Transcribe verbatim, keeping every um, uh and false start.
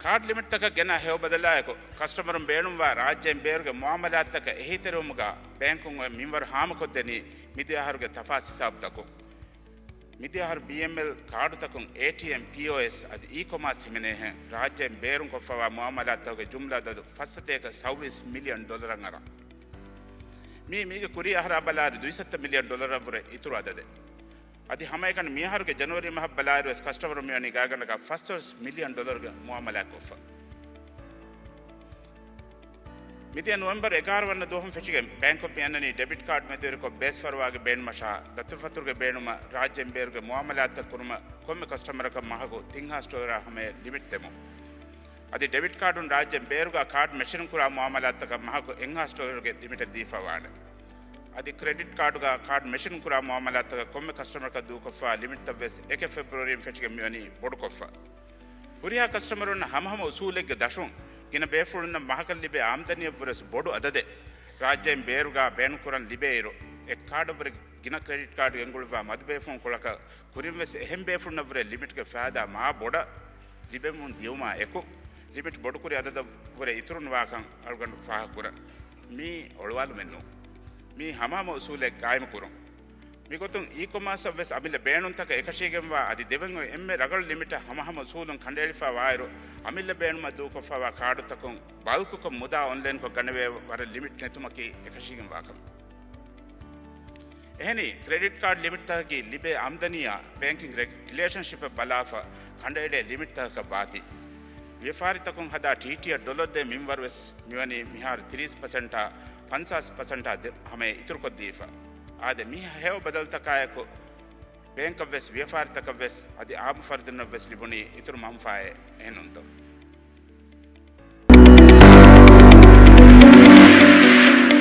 ކާޑް ލިމިޓްތަކަށް ގެނައި ހެޔޮ ބަދަލާއެކު، ކަސްޓަމަރުން ބޭނުންވާ ރާއްޖޭން ބޭރުގެ މުއާމަލާތްތަކަށް އެހީތެރިވުމުގަ ބޭންކުން އޮތް މިންވަރު ހާމަކޮށްދެނީ މިދިޔަ އަހަރުގެ ތަފާސް ހިސާބުތަކުން. މިދިޔަ އަހަރު ބީއެމްއެލް ކާޑުތަކުން އޭޓީއެމް، ޕީއޯއެސް އަދި އީކޮމާސް ހިމެނޭހެން ރާއްޖޭން ބޭރުން ކޮށްފަވާ މުއާމަލާތްތަކުގެ ޖުމްލަ އަދަދު ފައްސަތޭކަ ސައުވީސް މިލިއަން ޑޮލަރަށް އަރާ. މީ މީގެ ކުރީ އަހަރާ ބަލާއިރު ދުއިސައްތަ މިލިއަން ޑޮލަރަށްވުރެ އިތުރު އަދަދެއް. އަދި ހަމައެކަނި މިއަހަރުގެ ޖަނުއަރީ މަހަށް ބަލާއިރުވެސް ކަސްޓަމަރު މިވަނީ ގާތްގަނޑަކަށް ފަސްދޮޅަސް މިލިއަން ޑޮލަރުގެ މުއާމަލާތް ކޮށްފަ. މިދިޔަ ނޮވެމްބަރު އެގާރަ ވަނަ ދުވަހުން ފެށިގެން ބޭންކް އޮފް މި އަންނަނީ ޑެބިޓް ކާޑް މެދުވެރިކޮށް ބޭސްފަރުވާގެ ބޭނުމަށާ ދަތުރުފަތުރުގެ ބޭނުމަށް ރާއްޖޭން ބޭރުގެ މުއާމަލާތްތައް ކުރުމަށް ކޮންމެ ކަސްޓަމަރަކަށް މަހަކު ތިން ހާސް ޑޮލަރާ ހަމަޔަށް ލިމިޓް ދެމުން. އަދި ޑެބިޓް ކާޑުން ރާއްޖޭން ބޭރުގަ ކާޑް މެޝިން ކުރާ މުއާމަލާތްތަކަށް މަހަކު އެއް ހާސް ޑޮލަރުގެ ލިމިޓެއް ދީފަ ވާނެ. އަދި ކްރެޑިޓް ކާޑުގަ ކާޑް މެޝިން ކުރާ މުއާމަލާތްތަކަށް ކޮންމެ ކަސްޓަމަރަކަށް ދޫކޮށްފަ ލިމިޓްތައްވެސް އެކެއް ފެބްރުއަރީން ފެށިގެން މިވަނީ ބޮޑުކޮށްފަ. ހުރިހާ ކަސްޓަމަރުންނަށް ހަމަހަމަ އުސޫލެއްގެ ދަށުން ގިނަ ބޭފުޅުންނަށް މަހަކަށް ލިބޭ އާމްދަނީއަށްވުރެސް ބޮޑު އަދަދެއް ރާއްޖޭން ބޭރުގަ ބޭނުންކުރަން ލިބޭއިރު، އެއް ކާޑަށްވުރެ ގިނަ ކްރެޑިޓް ކާޑް ގެންގުޅުއްވާ މަދުބޭފުޅުން ކޮޅަކަށް ކުރިންވެސް އެހެން ބޭފުޅުންނަށްވުރެ ލިމިޓްގެ ފައިދާ މާ ބޮޑަށް ލިބެމުން ދިޔުމާ އެކު، ލިމިޓް ބޮޑުކުރި އަދަދަށްވުރެ އިތުރުނުވާކަން އަޅުގަނޑު ފާހަގަކުރަން. މީ އޮޅުވާލުމެއްނޫން. މީ ހަމަހަމަ އުސޫލެއް ގާއިމުކުރުން. މިގޮތުން އީކޮމާސްއަށްވެސް އަމިއްލަ ބޭނުންތަކަށް އެކަށީގެންވާ އަދި ދެވެން އޮތް އެންމެ ރަގަޅު ލިމިޓަށް ހަމަހަމަ އުސޫލުން ކަނޑައެޅިފަ ވާއިރު، އަމިއްލަ ބޭނުމަށް ދޫކޮށްފަވާ ކާޑުތަކުން ބަލްކުކޮށް މުދާ އޮންލައިންކޮށް ގަނެވޭ ވަރަށް ލިމިޓް ނެތުމަކީ އެކަށީގެންވާ ކަމެއް. އެހެނީ، ކްރެޑިޓް ކާޑް ލިމިޓްތަކަކީ ލިބޭ އާމްދަނީއާ ބޭންކިން ރެ-، ރިލޭޝަންޝިޕެއް ބަލާފަ ކަނޑައެޅޭ ލިމިޓްތަކަކަށް ވާތީ. ވިޔަފާރިތަކުން ހަދާ ޓީޓީއަށް ޑޮލަރު ދޭ މިންވަރުވެސް މިވަނީ މިހާރު ތިރީސް ޕަސެންޓާ ފަންސާސް ޕަސެންޓާ ދެ-، ހަމަޔަށް އިތުރުކޮށްދީފަ. އާދެ، މި ހެޔޮ ބަދަލުތަކާއެކު، ބޭންކަށްވެސް ވިޔަފާރިތަކަށްވެސް އަދި އާއްމު ފަރުދުންނަށްވެސް ލިބުނީ އިތުރު މަންފާއެއް، އެހެންނޫންތޯ؟